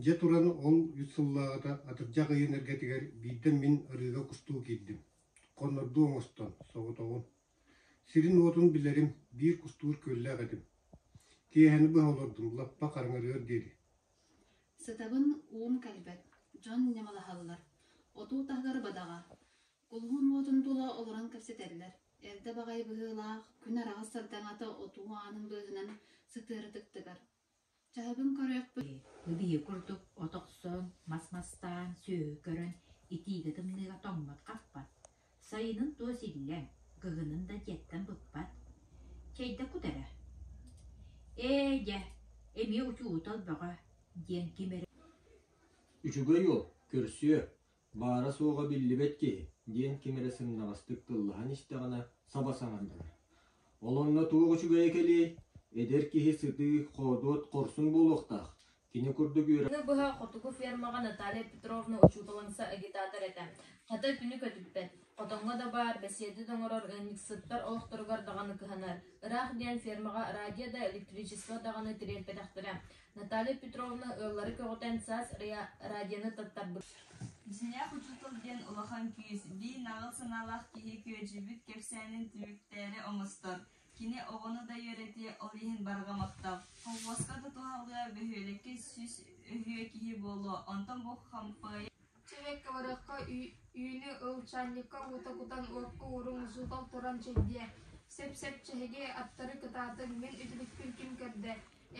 Дьэ туран ол үс сыллааҕыта атырдьах ыйын эргэтигэр биирдэ мин арыыга кустуу киирдим, хоннордуу оҥостон, соҕотоҕун. Сирин-уотун билэрим, биир кустуур күөллээх этим. Киэһэни быһа олордум, лаппа хараҥарыар диэри. Сытабын уум кэлбэт, дьон ньамалаһаллар, отуу таһыгар бадаҕа, кулуһун уотун тула олорон кэпсэтэллэр. Эрдэ баҕайы быһыылаах, күн араҕас сардаҥата отуу аанын быыһынан сытыары тыктыгар. Чаһыбын көрүөхпүн Ыбыйы курдук от охсон, мас мастаан, сүөһү көрөн, итиигэ-тымныыга тоҥмот-хаппат, сайынын туос иллэҥ, кыһынын да дьиэттэн быкпат. Чэйдэ кут эрэ. Ээ дьэ, эмиэ учуутал бөҕө, диэн ким эрэ Үчүгэй уол, көрсүө, баара-суоҕа биллибэт киһи, диэн ким эрэ сымнаҕастык тыллаһан истэҕинэ саба саҥардылар. Ол онно туох үчүгэйэ кэлиэй, эдэр киһи сытыы, хоодуот, хорсун буолуохтаах, кини курдук үөрэх Күнү быһа хотугу фермаҕа Наталья Петровна учууталымса агитатор этэ. Хата күнү көтүппэт, хотоҥҥо да баар, бэсиэдэ да оҥорор ыанньыксыттар олохторугар даҕаны кыһанар. Ыраах диэн фермаҕа радио да, электричество даҕаны тириэрпэтэхтэрэ. Наталья Петровна ыаллары көҕүтэн саас радионы таттарбыт. Дьиҥнээх учуутал диэн улахан күүс, биир наҕыл санаалаах киһи күөдьүйбүт кэпсээнин түмүктээри оҥостор. Кини оҕону да үөрэтиэ, ол иһин барҕа махтал. Колхуоска да туһалыа, бөһүөлэккэ сүүс өһүө киһи буолуо, онтон бу хампыайа Чэбэккэ барыахха үүнү ыл, чаанньыкка уута кутан уокка ууруҥ, учуутал туран чэйдиэ, сөп-сөп чэһиги аттары кытаатыҥ, мин үтүлүкпүн ким көрдө,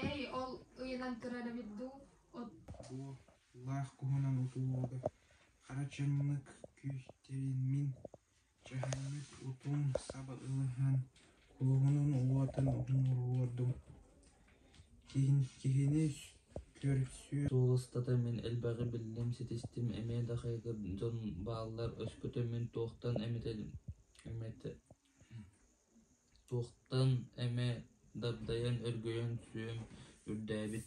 ээй, ол ыйанан турар эбит дуу, Бу лаах куһунан утууга хара чаннык күүстэриммин, чаһыммыт утум саба ылыһан, кулуһунун уотун умуруордум, Киһини көрсүө Суол устата мин элбэҕи биллим, ситистим, эмиэ да хайгыыр дьон бааллар, өскөтө мин туохтан эмэ дабдайан, өргөйөн сүөм үрдээбит.